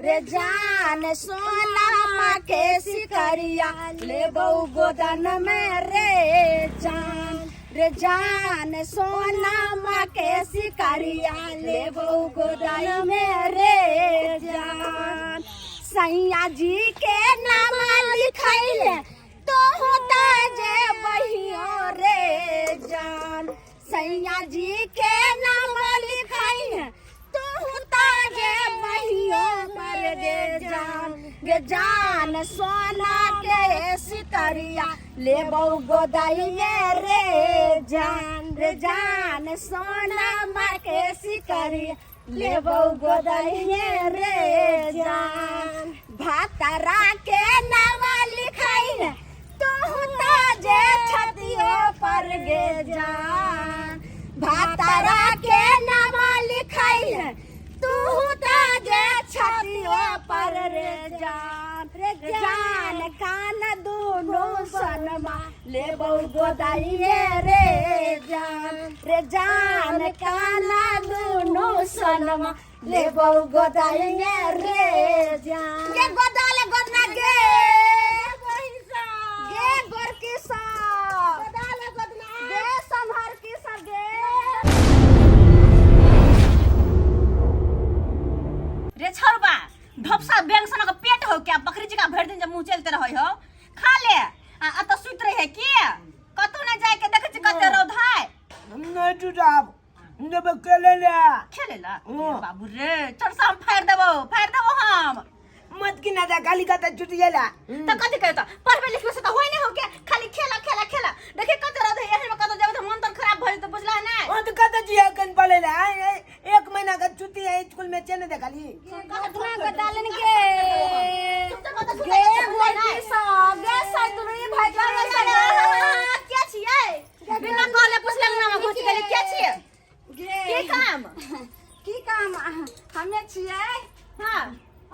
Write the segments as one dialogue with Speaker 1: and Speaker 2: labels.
Speaker 1: रे जान सोना के शिकारिया लेबौ गोदन में रे जान रे जान सोना के शिकारिया लेबौ गोदन में रे जान। सैया जी के नाम लिखैले तो होता जे बहियो रे जान। सैया जी के नाम लिखैले तो होता जे बहियो पर गे जान गे जान सोना के सिकरिया लेबौ गोदाइए रे जान रे जान सोना मा के सिकरिया लेबौ गोदाइए रे जान। भातरा के नाम लिखैले तू होता जे छतियो पर गे जान। भातरा के नाम लिखैले तू होता जे छतियो पर रे जान रे जान। कान दोनों सनमा लेबौ गोदाइए रे जान रे जान। कान दोनों सनमा लेबौ गोदाइए रे जान। गे गोदाले गोदना गे गे गोरकी सब गोदाले गोदना गे सम्हर की सब गे।
Speaker 2: रे छौरबा ढोपसा बैंक सनक पेट हो क्या बकरी जी का भरि दिन जब मुंह चलते रहे हो खा ले आ अत सुत रहे है की कतौ ना जाए के देखे छी कते रौद है।
Speaker 3: हम नहीं टूटाब जब खेले ले
Speaker 2: खेले ला बाबू रे चल से हम फाड़ देबो फाड़ देबो हम
Speaker 3: मत की ना गाली का त छुट गेला
Speaker 2: त कथि कहता पढ़बे लिखबे से त होय नहीं हो के खाली खेला खेला खेला देखे कते रौद है एहन में कतौ जेबे त मन तर खराब भ जेतौ बुझला ना।
Speaker 3: ओ त कत जिया कन पले ला एक महीना का छुट्टी है स्कूल में चने दे खाली
Speaker 1: गोदना गोदालन गे गे गोरकी सब गे सैतुरी भाई
Speaker 2: क्या छियै बिना कहले पुछले अंगना में घुस गेली क्या छियै
Speaker 1: गे
Speaker 2: की काम
Speaker 1: की काम हमे छियै।
Speaker 2: हां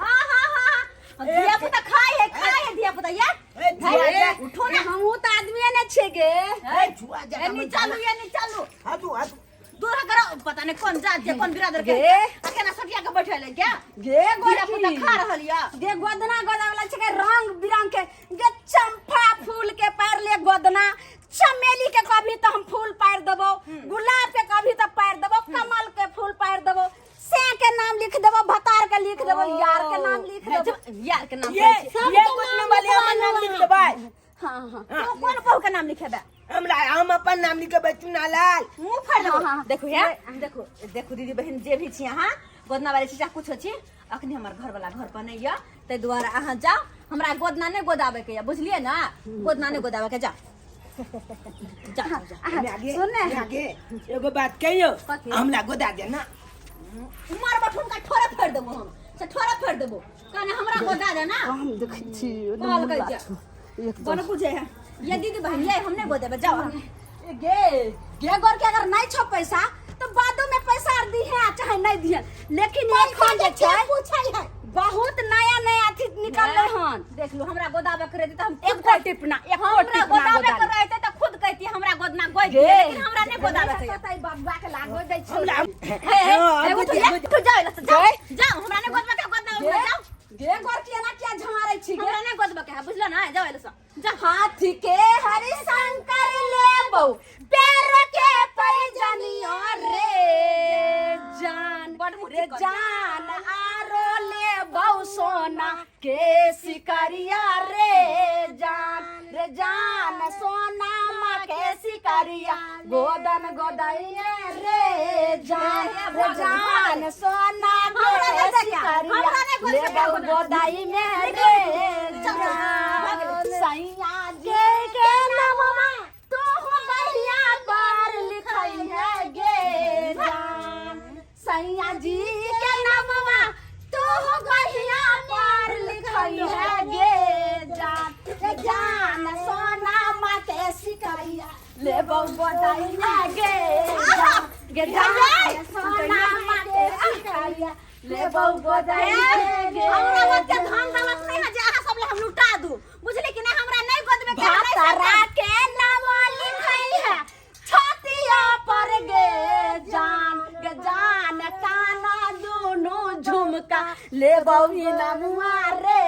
Speaker 2: हां हां हां धिया पुता खाय है धिया पुता या
Speaker 3: ए छुआ जा
Speaker 2: उठो ना
Speaker 1: हमहूँ तऽ आदमीए ने छियै गे।
Speaker 3: ए छुआ जा
Speaker 2: ए नी चालू ये नी चालू
Speaker 3: हाथू हाथू
Speaker 2: दूर करो पता नहीं कौन जात जे कौन बिरादर के
Speaker 1: गे।
Speaker 2: आ केना सटिया के बैठल है क्या
Speaker 1: गे
Speaker 2: धिया पुता
Speaker 1: गोरकी
Speaker 2: खा रहल या
Speaker 1: गे गोदना गोदा वाला छै रंग बिरंग के गे चंपा फूल के पार ले गोदना चमेली के कभी तो हम फूल पार देबो गुलाब के कभी तो पार देबो कमल के फूल पार देबो से के नाम लिख देबो भतार के लिख देबो यार के नाम लिख देबो
Speaker 2: यार के नाम
Speaker 3: ये
Speaker 2: कहै
Speaker 3: ये गोदना वाले हमर नाम लिख देबै।
Speaker 1: हां हां
Speaker 2: छी। तू कोन बहू के नाम लिखेबे?
Speaker 3: हमरा हम अपन नाम लिखेबै चुनालाल।
Speaker 2: मुंह फाड़ देबो।
Speaker 1: हाँ, हाँ।
Speaker 2: देखो यार देखो देखो दीदी बहन जे भी छी अहाँ गोदना वाले छी चाहे कुछो छी अखनी हमर घर वाला घर पर नहीं या ताहि दुआरे अहाँ जाओ हमरा गोदना नहीं गोदाबे के या बुझलिए ना गोदना नहीं गोदाबे के जाओ जा जा, जा।
Speaker 3: आगे
Speaker 1: सुन ने।
Speaker 3: आगे एगो बात कहियो
Speaker 2: कथी?
Speaker 3: हमरा गोदा दे ना
Speaker 2: मार बठुन का ठोरे फेर देबो हम से ठोरे फेर देबो कहने हमरा गोदा दे ना
Speaker 1: हम देखै छी
Speaker 2: कहल कहै छै कोन बुझे है ये दीदी बहन ये हम नहीं गोदेबे जाओ अहाँ।
Speaker 1: गे गे गोर के अगर नहीं छो पैसा तो बादो में पैसा आर दी है चाहे नहीं दिए लेकिन एखन जे छै
Speaker 2: पूछै है
Speaker 1: बहुत नया नया अथी निकललै हन।
Speaker 2: देख लो हमरा गोदाबे के रहते त हम खुद
Speaker 1: एको टिपना एको
Speaker 2: हमरा
Speaker 1: टिपना
Speaker 2: गोदाबे के
Speaker 1: गोदाले।
Speaker 2: रहते त खुद कहती हमरा गोदना गोद
Speaker 1: गे
Speaker 2: लेकिन हमरा नहीं गोदाबे के
Speaker 1: त बबुआ के लागो दै छै।
Speaker 3: हमरा
Speaker 2: हे हे
Speaker 3: हाँ,
Speaker 2: हे, उठो
Speaker 3: गोद-
Speaker 2: या, उठो जाओ एला से, जाओ जाओ हमरा नहीं गोदबे के गोदना
Speaker 1: गे
Speaker 2: उठो जाओ
Speaker 1: गे गोर के एना किया झमारै छी गे?
Speaker 2: हमरा नहीं गोदबे के है बुझलो ना जाओ एला से जा।
Speaker 1: हाथी के हरिशंकर लेबौ पैर के पैजनिया रे जान
Speaker 2: बड़ मुँह
Speaker 1: रे
Speaker 2: चिकन।
Speaker 1: जान आरो लेबौ सोना के शिकारिया रे जान रे जान सोना मा के शिकारिया गोदन गोदैया रे जान रे जान सोना
Speaker 2: हमरा
Speaker 1: के
Speaker 2: नहीं देखा,
Speaker 1: शिकारिया
Speaker 2: हमरा नहीं गोद
Speaker 1: लेबौ
Speaker 2: गोदन।
Speaker 1: गोदाई में रे जान। सैया जे के नामवा तू बढ़िया बार लिखई है गे जान। सैया जी के नामवा तू बढ़िया बार लिखई है गे जान रे जान सोना मा के शिकारिया लेबौ गोदाई में गे जान गे जान सोना मा के शिकारिया लेबौ गोदाई में गे
Speaker 2: हमरा ओते धन दौलत नहीं है जे अहाँ सब ले हम लुटा दू बुझली कि नहीं हमरा नहीं गोदबे के है, नहीं
Speaker 1: भातरा के नाम लिखई है छतिया पर गे जान गे जान काना दोनों झुमका ले बौही नमुआ रे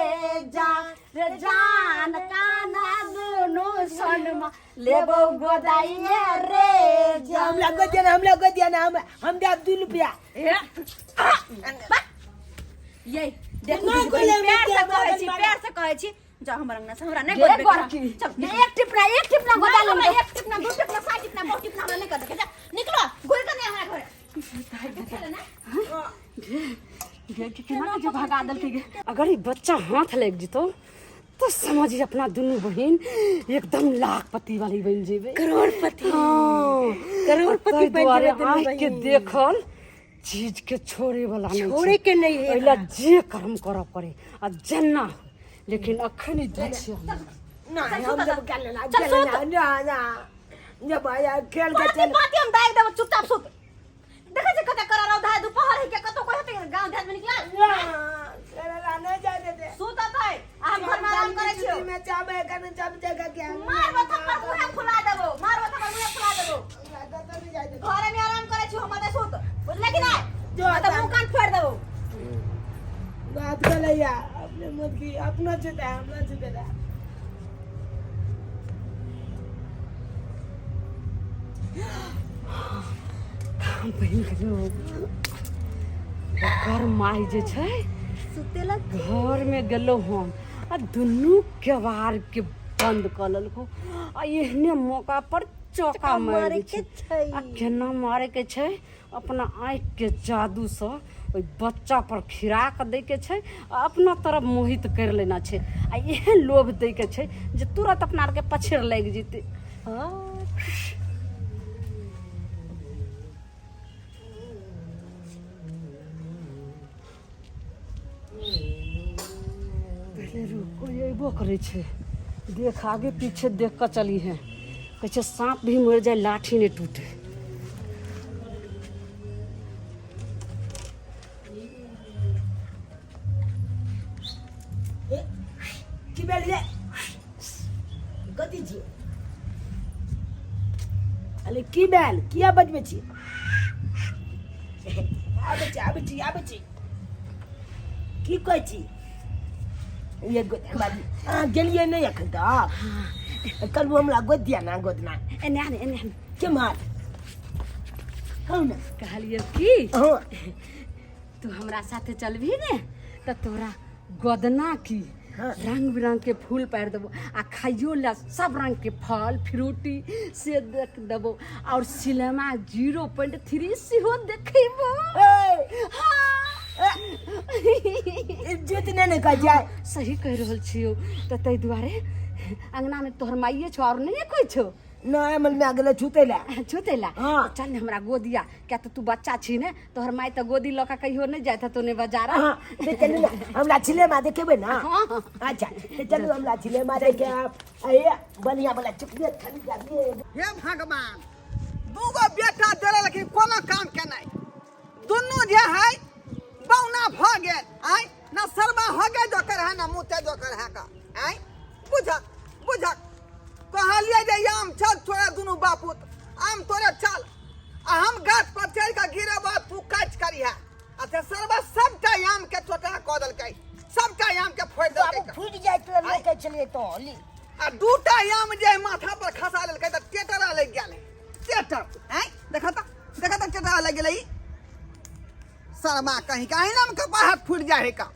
Speaker 1: जा रे जान काना दुनु सनमा ले बौ गोदाइए रे जा।
Speaker 3: हमरा गोदिया ना, हमरा गोदिया ना, हम देब 2 रुपया।
Speaker 2: ये देखू
Speaker 3: नहि
Speaker 2: दीदी
Speaker 3: कोइ
Speaker 2: बहिन,
Speaker 3: लेबै
Speaker 2: प्यार से
Speaker 3: के
Speaker 2: कहै छी,
Speaker 3: बगल
Speaker 2: प्यार से कहै छी, जाओ हमर अंगना से, हमरा नहि
Speaker 1: गे
Speaker 2: गोदबै के।
Speaker 1: गोरकी।
Speaker 2: चल
Speaker 1: एक टिपना, एक टिपना गोदा
Speaker 2: नहीं,
Speaker 1: लेबै।
Speaker 2: हमरा एक टिपना, दू टिपना, सात टिपना, बहुत टिपना हमरा नहि कर देके। जा निकलो, घुर के नहीं हमरा घरे। चल ना।
Speaker 1: गे के केना के जे भगा देलकै गे। अगर ई बच्चा हाथ लागि जेतौ तो समझी अपना दुनू बहिन एकदम लाखपति वाली बनि जेबै।
Speaker 3: करोड़पति।
Speaker 1: हाँ।
Speaker 3: करोड़पति
Speaker 1: ताहि
Speaker 3: बनि
Speaker 1: दुआरे
Speaker 3: जेबै दुनू
Speaker 1: आँखि के
Speaker 3: बहिन।
Speaker 1: देखल चीज के छोड़े वाला नहीं छै।
Speaker 3: छोड़े के नहीं है।
Speaker 1: एहिला जे कर्म करऽ पड़े आ जेना होय, लेकिन अखन ई दै छियै हम।
Speaker 3: नहीं, हम जब खेल लेना,
Speaker 2: चल
Speaker 3: खेल
Speaker 2: सुत।
Speaker 3: लेना, ना, ना। जब आया, खेल के
Speaker 2: पाती
Speaker 3: चल।
Speaker 2: पाती हम दाग देबो, चुपचाप सुत। देखै छी कते करा रौदा है, दुपहर है के कतौ कोई हेतै गांव देहात में निकला।
Speaker 3: ना, खेलेला नहीं जाए देते।
Speaker 2: सुत अतै आ हम घर में आराम करै छियौ।
Speaker 3: छुट्टी में चाबे कने सब जगह के।
Speaker 2: मारबो थप्पड़ मुहे फुला देबो, मारबो थप्पड़ मुहे फुला देबो।
Speaker 3: कतौ नहीं जाए देते।
Speaker 2: घरे में आराम करै छियौ हम, अतै सुत, बुझले कि नै?
Speaker 3: जो
Speaker 2: तऽ मुंह कान फोड़ि देबो।
Speaker 3: बात कर लिया अपने मत की, अपना छुटा है, अपना छुटेला।
Speaker 1: काम बनि गेलौ। ओकर माय जे छै
Speaker 2: सुतेला
Speaker 1: घर में गेलौ हम आ दुनू केवाड़ के बंद कऽ लेलकौ आ एहने मौका पर चौका मारि दै छै। आ केना मारे के छै, अपना आँखि के जादू सँ ओहि बच्चा पर खिरा कऽ दै के छै आ अपना तरफ मोहित करि लेना छै आ एहन लोभ दै के छै जे तुरंत अपना आरके पछेड़ लागि जेतै। पहिले रुक, कोइ अयबो करै छै, देख आगे पीछे देख कऽ चली है। कहै छै साँप भी मरि जाए लाठी नहि टूटे।
Speaker 3: की भेल रे? कथी छी? अरे की भेल, किया बजबै छी? आबै छी, आबै छी, आबै छी। की कहै छी? ये बाबू, अहाँ गेलियै नहि एखन तक? कहलहुँ हमरा गोदिया ना, गोदना।
Speaker 1: एने आने, एने आने।
Speaker 3: के मार, कहू ने।
Speaker 1: कहलियै की,
Speaker 3: हँ,
Speaker 1: तू हमरा साथे चलबही ने तऽ तोरा गोदना की
Speaker 3: हाँ।
Speaker 1: रंग बिरंग के फूल पारि देबो आ खाइयो ला सब रंग के फल फ्रूटी से देख देबो और सिनेमा 0.3 सेहो देखेबो।
Speaker 3: ए,
Speaker 1: हाँ।
Speaker 3: इज्जत नहि ने कहै छै।
Speaker 1: सही कहि रहल छियौ। तऽ ताहि दुआरे अंगना में तोहर माइये छौ और नहीं कोइ छौ?
Speaker 3: नहि, हमर माय गेलै छुतै लए।
Speaker 1: छुतै ला?
Speaker 3: हाँ।
Speaker 1: चल ने हमरा गोदिया, किया तऽ तू बच्चा छी ने, तोहर माय तऽ गोदी लऽ कऽ कहियो नहि जाइत हेतौ ने बाजार।
Speaker 3: हाँ, तऽ चलू ने हमरा सिनेमा देखेबै ने।
Speaker 1: हाँ।
Speaker 3: अच्छा, तऽ चलू हमरा सिनेमा देखे। अरे बढ़िया वाला चॉकलेट खरीद लाबियै।
Speaker 4: हे भगवान, दूगो बेटा देले लेकिन कोनो काम के नहीं, दुनू जे है बौना भ गेल। आय न शर्मा हो गए जोकर है, न मुँह जोकर है का। आय बुझक बुझक, कहलिए जे आम चल तोरा दुनू बापूत आम तोरे चल आ हम गाछ पर चढ़ के गिरेबा, तू काटि करिहे। आ से सरबा सबटा आम के चोटा कऽ देलकै, सबटा आम के फोड़ि देलकै।
Speaker 3: बाबू फूटि जाइत तऽ लऽ के छलियै तो ली।
Speaker 4: आ दूटा आम जे माथा पर खसा लेलकै तऽ टेटरा लागि गेल है, टेटर। आँय देखा तऽ, देखा तऽ, टेटरा लागि गेलै। ई शर्मा कहीं का, अहिना में कपार हाथ फूटि जाइ है का,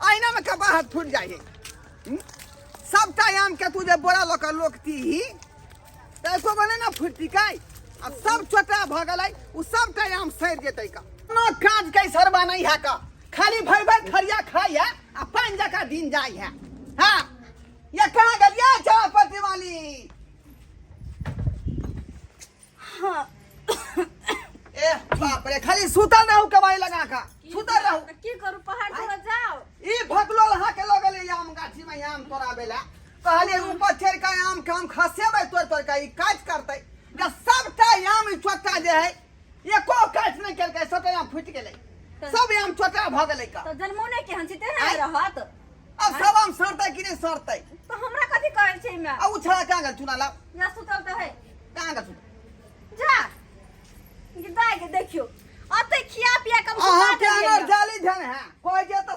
Speaker 4: अहिना में कपार हाथ फूटि जाइ है। सबटा आम के तू जे बोरा लऽ कऽ लोकती तऽ एको गो नहि ने फुटतिकै? आ सब चोटा भऽ गेलै, ओ सबटा आम सड़ि जेतै का। कोनो काज के सरबा नहीं है का, खाली भरि भरि थरिया खाइ है आ पानि जकाँ दिन जाइ है। हाँ, ये कहाँ गेलियै चापत्ती वाली? ए बाप रे, खाली सुतल रहू, कमाई लगा का सुतल रहू।
Speaker 2: की करू, पहाड़ तोड़ जाओ।
Speaker 4: ई भकलो लहा के लगल आम गाछी में आम तोड़ाबे ला। कहलिए ऊपर चढ़ के आम के हम खसेबै तोड़ तोड़ के, ई काज करतै जे सबटा आम ई चोटा जे है एको काज नहि केलकै, सबटा आम फूटि गेलै, सब आम चोटा भऽ गेलै का।
Speaker 2: तऽ जनमौने केहन छी तेहन
Speaker 4: आँय?
Speaker 2: रहत।
Speaker 4: अब सब आम सड़तै कि नहि सड़तै?
Speaker 2: तऽ हमरा कथी कहै छै एहिमे?
Speaker 4: आ उ छड़ा कहाँ गेल? चुना लाव।
Speaker 2: या सुतल तऽ है।
Speaker 4: कहाँ गेल सुतल?
Speaker 2: जा दाइ के देखियो, अते खिया पिया कम सुता
Speaker 4: अहाँ के
Speaker 2: देलियै
Speaker 4: अनर
Speaker 2: यऽ।
Speaker 4: जाली झन है कहै जे तऽ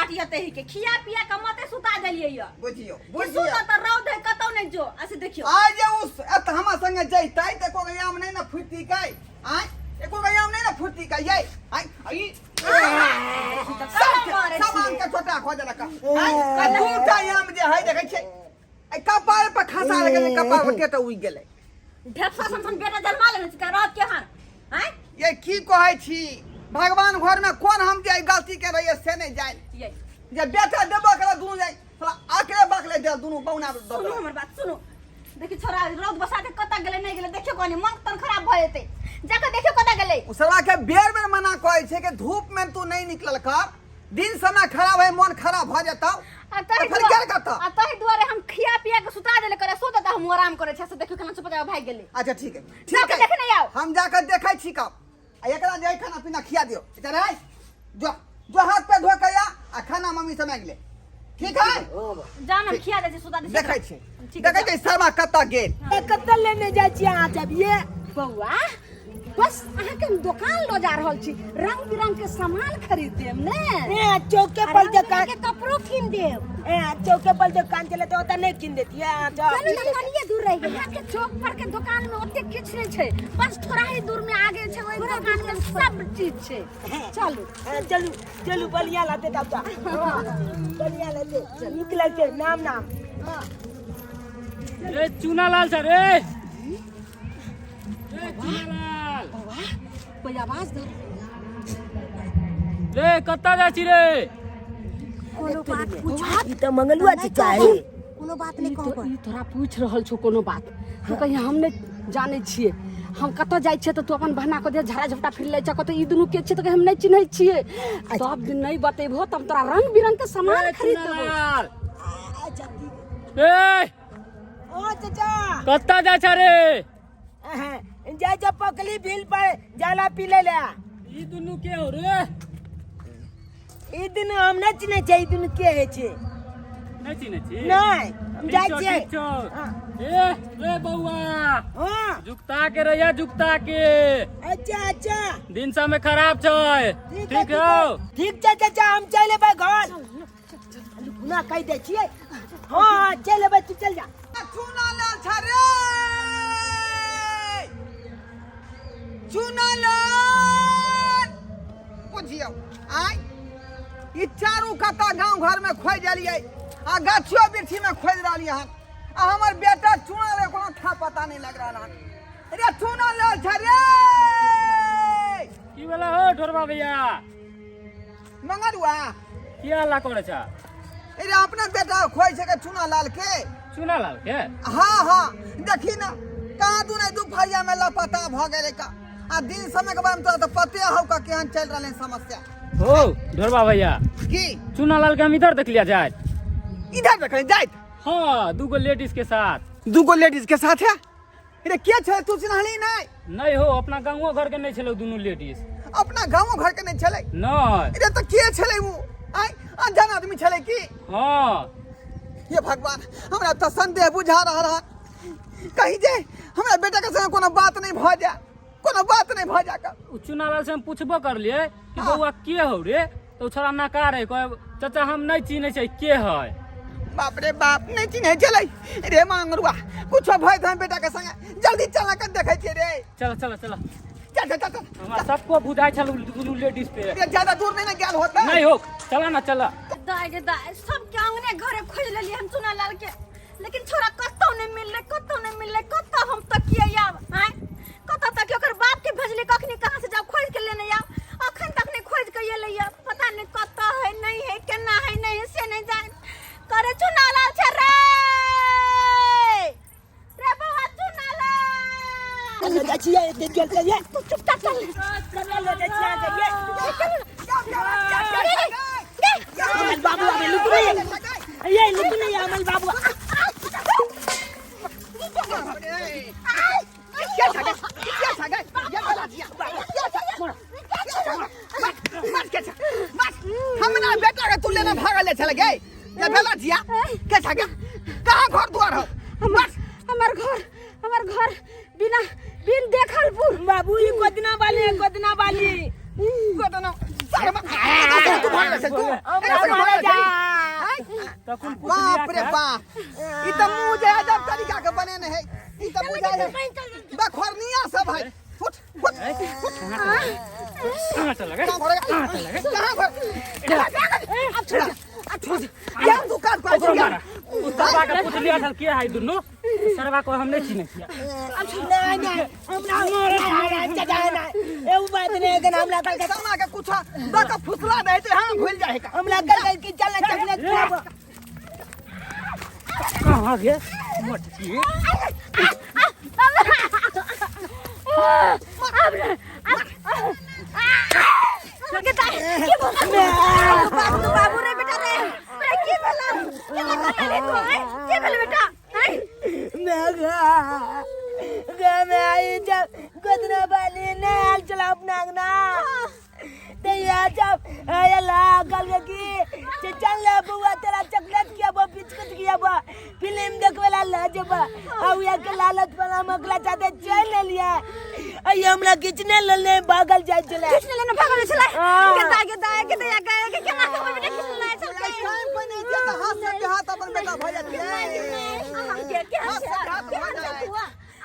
Speaker 2: बात यऽ तही के खिया पिया के मते सुता देलियै यऽ।
Speaker 4: बुझियो
Speaker 2: कि
Speaker 4: बुझियो।
Speaker 2: सुतऽ तऽ रौद है, कतौ नहि जो। ऐसे देखियौ।
Speaker 4: आइ जे उस एत हमरा संगे जैतै तऽ एको गो आम नहि ने फुटतिकै। आँय, एको गो आम नहि ने फुटतिकै यै। आँय, ई
Speaker 2: कना मारै
Speaker 4: सब आम
Speaker 2: छियै?
Speaker 4: के छोटा खो देलक। आँय, दूटा आम जे है देखै छियै, एहि कपार पर खसा देलकै, कपार पर टेटा उगि गेलै।
Speaker 2: ढेपसा सन सन बेटा जन्मा लेने छी, रहत केहन? आँय।
Speaker 4: ये की कहै छी, भगवान घर में कोन हम जे गलती के रहिए से नहीं जाय।
Speaker 2: ये
Speaker 4: जे बेटा देबो करे दुनू जाय साला आकरे बकले दे दुनू बौना दऽ
Speaker 2: सुनू
Speaker 4: देलक।
Speaker 2: हमर बात सुनू। देखी छोरा रौद बसा के कतऽ गेलै नहि गेलै, देखियौ कनी मन तन खराब भऽ जेतै। जाकऽ देखियौ कतऽ गेलै।
Speaker 4: ओ साला के बेर बेर मना कहै छै कि धूप में तू नहीं निकलल कर, दिन समय खराब है, मन खराब भऽ जेतौ।
Speaker 2: आ तहि
Speaker 4: तऽ फेर
Speaker 2: दुआरे
Speaker 4: गेल कतऽ?
Speaker 2: आ तहि दुआरे हम खिया पिया के सुता देले करे, सुत तऽ हम आराम करै छी। से देखियौ केना चुप भागि गेलै।
Speaker 4: अच्छा ठीक है, ठीक
Speaker 2: जाकऽ
Speaker 4: है,
Speaker 2: देखने आउ।
Speaker 4: हम जाकर देखै छी कब। आ एकरा जे खाना पीना खिया दियो। इधर आय, जो जो हाथ पे धो के आ, आ खाना मम्मी से मांगि ले। ठीक है,
Speaker 2: जान हम खिया दै छी, सुता दै छी।
Speaker 4: देखै छी,
Speaker 2: ठीक है,
Speaker 4: देखै छी शर्मा कतऽ गेल।
Speaker 3: ए, कतऽ लेने जाइ छी अहाँ सब ये?
Speaker 1: बौआ बस अहाँके हम दोकान लऽ जा रहल छी, रंग बिरंग के सामान खरीद देब ने।
Speaker 3: ए, चौके पर
Speaker 1: रंग बिरंग
Speaker 3: दुकान
Speaker 1: के कपड़ो कीन देब।
Speaker 3: ए, चौके पर दुकान चले तो ओतऽ नहि कीन देतियै अहाँ सब?
Speaker 1: चलू ने, कनिये दूर रहि गेल। अहाँके चौक पर के दुकान में ओते किछु नहि छै, बस थोड़ा ही दूर में आगे छै, ओहि दुकान में सब चीज छै। चलू।
Speaker 3: ए, चलू चलू, बढ़िया लगतै तब तऽ। हाँ, बढ़िया लगतै, नीक लगतै। नाम नाम।
Speaker 5: ए चूनालाल सर, ए ए चूनालाल।
Speaker 1: बौआ कोई आवाज दे।
Speaker 5: रे कतऽ जाइ छी रे?
Speaker 1: कोनो बात पूछत
Speaker 3: ई तऽ मंगलुआ चाचा है।
Speaker 1: कोनो बात नहि कहबै।
Speaker 6: ई तोरा पूछि रहल छौ कोनो बात, तू कहिया हम नहि जानै छियै हम कतऽ जाइ छियै, तऽ तू अपन बहाना कऽ दे, झाड़ा झपटा फिर लै छ। कतऽ ई दुनू के छियै? तऽ हम नहि चिन्है छियै। सब दिन नहि बतेबहो तऽ हम तोरा रंग बिरंग के सामान
Speaker 5: ए
Speaker 6: खरीद देबो।
Speaker 5: चूनालाल,
Speaker 3: अच्छा ठीक।
Speaker 5: ए
Speaker 3: ओ चाचा,
Speaker 5: कतऽ जाइ छ रे?
Speaker 3: जाइ छ पकली भील पर जाला पी ले ला।
Speaker 5: ई दुनू के हो रे?
Speaker 3: ई दुनू हम नहि चिन्है छियै, ई दुनू के होइ छै?
Speaker 5: नहि चिन्है छी?
Speaker 3: नहि, हम
Speaker 5: ठीक
Speaker 3: जाइ
Speaker 5: छौ,
Speaker 3: छियै।
Speaker 5: ठीक छौ।
Speaker 3: हाँ।
Speaker 5: ए रे बौआ।
Speaker 3: हाँ।
Speaker 5: जुगता के रहिया, जुगता के।
Speaker 3: अच्छा अच्छा।
Speaker 5: दिन समय खराब छै।
Speaker 3: ठीक
Speaker 5: ठीक हौ?
Speaker 3: ठीक छै चाचा, हम चलि एबै घर। ना कहि दै छियै। हाँ हाँ, चलि एबै, तू चलि जा।
Speaker 4: चूना लाल छ रे, चूना लाल। बुझियौ, आय ई चारू कत्ता गांव घर में खोजि एलियै आ गाछियो वृक्षी में खोजि रहलियै हन, आ हमर बेटा चूना लाल कोनो था पता नहीं लग रहल हन। रे चूना लाल छ रे।
Speaker 5: की भेलै हो ढोरबा भैया?
Speaker 4: मंगरुआ,
Speaker 5: की हल्ला करै छ?
Speaker 4: अरे अपना बेटा खोज छै के चूना लाल के।
Speaker 5: चूना लाल के?
Speaker 4: हाँ हाँ, देखी ना कहाँ दुने दुपहरिया में लापता भ गेलै का। आ दिन समय के बारे में तोरा तो पते हौ का केहन चल रहल है समस्या।
Speaker 5: हो ढोरबा भैया,
Speaker 4: की
Speaker 5: चूना लाल के हम इधर देख लिया जाए?
Speaker 4: इधर देखले जाइत?
Speaker 5: हाँ, दूगो लेडीज के साथ।
Speaker 4: दूगो लेडीज के साथ है? अरे के छै, तू चिन्हली नहीं?
Speaker 5: नहीं हो, अपना गाँवो घर के नहीं छलै दुनू लेडीज।
Speaker 4: अपना गाँवो घर के नहीं छलै?
Speaker 5: नहीं।
Speaker 4: अरे तो के छलै वो? आय अनजान आदमी छलै की?
Speaker 5: हाँ।
Speaker 4: हे भगवान, हमरा तो संदेह बुझा रहल है कहीं जे हमरा बेटा के संग कोनो बात नहीं भ जाए, कोनो बात नहीं भ जाए।
Speaker 5: उ चूनालाल से हम पूछबो करलिए कि बौआ के हो रे, तो छोरा नकार है, कहे चाचा हम नहीं चिन्है छै के है।
Speaker 4: बाप रे बाप, नहीं चिन्है छलै रे मांगरुआ। कुछो भय हम बेटा के संग, जल्दी चला के देखै छियै रे।
Speaker 5: चल चल चल।
Speaker 4: चल चल चल चल।
Speaker 5: हमरा सबको बुझाइ छल दुनू लेडीज पे।
Speaker 4: रे ज्यादा दूर नहीं ना गेल होता?
Speaker 5: नहीं हो, चला ना चला।
Speaker 2: दाय गे दाय, सबके अंगने घरे खोज लेलियै हम चूना लाल के, लेकिन छोरा कतौ नहीं मिललै, कतौ नहीं मिललै। कतौ हम तकियै आब? आँय, कतौ तकियै? ओकर बाप के भेजली कखनी कहाँ से जाओ खोज के लेने आब, अखन तक नहीं खोज के एलै या। पता नहीं कतौ है नहीं है, केना है नहीं है, से नहीं जान करे। चूना लाल छै रे, रे बौआ चूना लाल।
Speaker 3: लऽ जाइ छियै एते गेल चलियै।
Speaker 2: तू चुपचाप चल।
Speaker 3: कतऽ लऽ जाइ छियै अहाँ सब ये? अमल बाबू आबे, लुकू नहीं ये, लुकू नहीं अमल बाबू।
Speaker 4: हमरा बेटा के तू लेने भागल छल गे ये भेला जिया के छगे, कहाँ घर द्वार हो?
Speaker 6: हमर हमर घर, हमर घर बिना बिन देखलपुर।
Speaker 3: बाबू ई गोदना वाली है, गोदना वाली।
Speaker 4: गोदना तू भागल छल, तू
Speaker 3: हमरा मारै
Speaker 5: तखन पुछलिया
Speaker 4: बाप रे बाप, ई त मुंह जे अजब तरीका के बनेने है, ई त बुझाय है बखोरनिया सब है। उठ उठ उठ,
Speaker 5: कहाँ चल गए?
Speaker 4: कहाँ भरे, कहाँ भरे?
Speaker 6: अब छोड़ दे, अब छोड़ दे।
Speaker 4: यार तू काट पाई
Speaker 5: ओकरो मारा। उ सरवा के पुछलिया छल के है दुनू, सरवा को हम नहीं चिन्है छियै।
Speaker 3: नहीं नहीं, हमरा नहीं चाचा, नहीं एगो बात नहीं है, हमरा कल के
Speaker 4: समा के कुछ द के फुसला दे ते हां भूल जाए का।
Speaker 3: हमरा कल के चल चॉकलेट खियाबो।
Speaker 5: कहाँ गे मोटकी?
Speaker 2: बाबू बाबू रे बेटा रे, अरे की भेला? केना कटले तू? आय की भेल बेटा? आय
Speaker 3: मैं गा मैं आई जब गोदना वाली ने आल चला अपना अंगना ते या जब आया ला कल की ते चल ले बुआ, तेरा चॉकलेट किया बा, बिस्कुट किया बा, फिल्म देखवे ला ला जबा आउ या के लालच पर हम अगला चाहते चल ले लिया। आई हमरा खींचने लले भागल जाय चले।
Speaker 2: खींचने लेने भागल छले?
Speaker 3: हाँ।
Speaker 2: के दा के दा के दया के के केना खबर बेटा खींचने ले चल के
Speaker 4: टाइम पर नहीं दिया त हाथ से के हाथ अपन बेटा भ जात।
Speaker 2: के के
Speaker 4: हाथ से हाथ
Speaker 2: के
Speaker 4: भ जाए।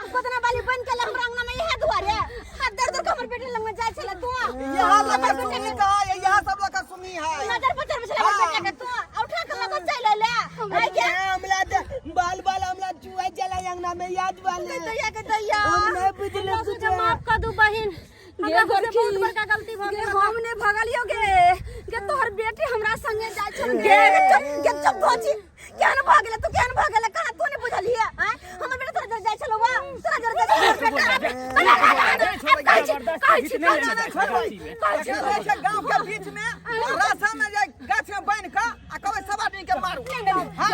Speaker 2: तू गोदना वाली बन के हमरा अंगना में इहे दुआरे आ दर दर के हमर बेटे लंग में जाय छले तू।
Speaker 4: यहाँ सब लगा सुनी का है, यहाँ सब लगा सुनी है।
Speaker 2: नजर पचर में छले हमर बेटा के तू आ उठा के लगा चल ले आय के।
Speaker 3: हमला ते बाल बाल हमला चुआ चला अंगना में याद वाले।
Speaker 2: दैया के दैया,
Speaker 3: हम नहीं बुझले कुछ।
Speaker 1: माफ कर दू बहिन,
Speaker 6: गे
Speaker 1: हमरा से
Speaker 6: गोरखी,
Speaker 1: बहुत बड़का गलती भ
Speaker 6: गे
Speaker 1: गेल।
Speaker 6: हम ने भगलियो गे, गे तोहर बेटी हमरा संगे जाय छल
Speaker 2: गे चुप गे चुप भौजी, केहन भऽ गेलै तू? केहन भऽ गेलै? कहाँ तू नहि बुझलियै? आँय हमर बेटा तोरा जर जाइ छलौ वा, तोरा जर जाइ छलौ बेटा। कहै छी कहै छी
Speaker 5: नहीं लेना चाही।
Speaker 4: कहै छै गांव के बीच में रास्ता में जाय गाछ में बांध के आ कहबै सब आदमी के मारू। हां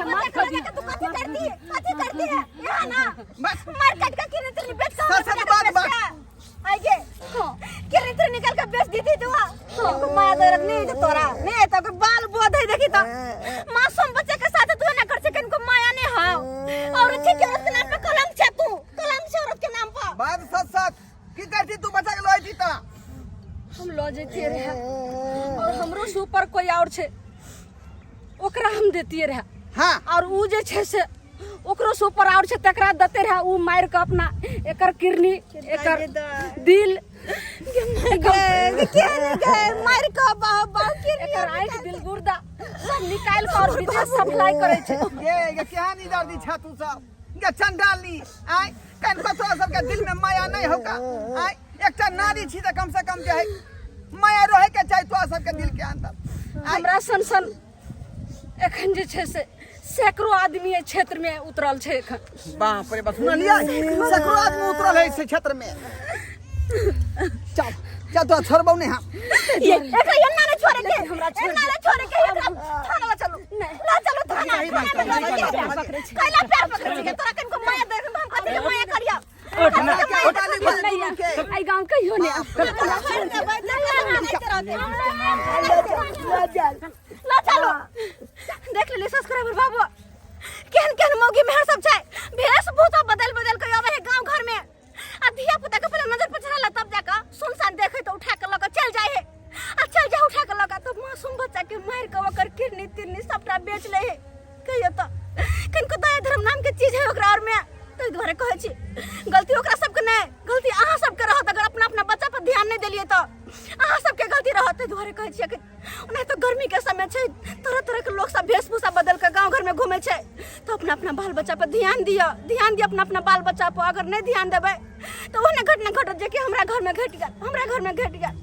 Speaker 2: मार कर दी तू, कथी करती कथी करती है यहाँ ना?
Speaker 4: बस
Speaker 2: मार काट के किरण तिरनी बेच के
Speaker 4: सच सच बात बात
Speaker 2: आइ गे, किरण तिरनी निकाल के बेच दी थी तू। इनको माया दर्द नहीं है तोरा, नहीं है तो बाल बोध है। देखी तो मासूम बच्चे के साथ तू ना कर सके, इनको माया नहीं है। और अच्छे की औरत के नाम पे कलंक छे तू, कलंक छे औरत के नाम पर।
Speaker 4: बात सच सच की करती तू बच्चा के लोई थी त?
Speaker 6: हम ल जैतियै रहे और हमरो से ऊपर कोई और छै, ओकरा हम देतियै रहे।
Speaker 4: हां
Speaker 6: और उ जे छै से ओकरो से ऊपर और छै, तकरा देते रहे। उ मारि के अपना एकर किडनी एकर दिल
Speaker 2: गे के गे मार के बाह बाह किरनी
Speaker 6: एकर आँखि दिल गुर्दा सब निकालि के और विदेश सप्लाई करै छै।
Speaker 4: गे गे केहन इधर दी छा तू सब गे चंडाली? आय कन तोरा सबके दिल में माया नहीं होगा? आय एकटा नारी छी त कम से कम जे है माया रहे के चाही तोरा सबके दिल के अंदर। आय
Speaker 6: हमरा सन सन एखन जे छै से सैकड़ों आदमी एहि क्षेत्र में उतरल छै एखन।
Speaker 4: बाप रे बाप, सुनलियै? सैकड़ों आदमी उतरल है इस क्षेत्र में। चल चल, तोरा छोड़बौ नहीं हम।
Speaker 2: ये एकरा एन्ना नहीं छोड़े के,
Speaker 6: हमरा छोड़
Speaker 2: एन्ना नहीं छोड़े के, एकरा थाना ला चलू, ला चलू थाना।
Speaker 4: यही बात
Speaker 2: थाना में
Speaker 4: है,
Speaker 2: लऽ
Speaker 4: यही बात
Speaker 2: के कैला प्यार पकड़े छी तोरा? कनको माया देख हम कथी के माया करिया?
Speaker 5: उठ ना।
Speaker 4: के डाली बोले दुनू के।
Speaker 6: एहि गाँव कहियो नहि आब।
Speaker 2: छोड़ देबै
Speaker 3: ले चल,
Speaker 2: ला चलो। देख लेली सब्सक्राइबर बाबू, केहन केहन मौगी मेहर सब छै, वेशभूषा बदल बदल के आबै है गांव घर में आ धिया पुता के पहिले नजर पर चढ़ल, तब जाके सुनसान देखे तो उठा के लऽ के चल जाए है आ चल जाए उठा के लऽ के तो मासूम बच्चा के मारि के ओकर किडनी तिडनी सबटा बेच ले है। कहियो तो किनको दया धर्म नाम के चीज है ओकरा और में? ताहि दुआरे कहै छी, गलती ओकरा सबके नहि, गलती अहाँ सबके रहत। अगर अपना अपना बच्चा पर ध्यान नहि देलियै तऽ अहाँ सबके गलती रहत। ताहि दुआरे कहै छियै कि ओना तऽ गर्मी के समय छै, तरह तरह के लोग सब वेशभूषा बदल के गाँव घर में घूमे छै, तऽ अपना अपना बाल बच्चा पर ध्यान दिअ, ध्यान दिअ अपना अपना बाल बच्चा पर। अगर नहि ध्यान देबै तऽ ओहने घटना घटत जे कि हमरा घर में घटि गेल, हमरा घर में घटि गेल।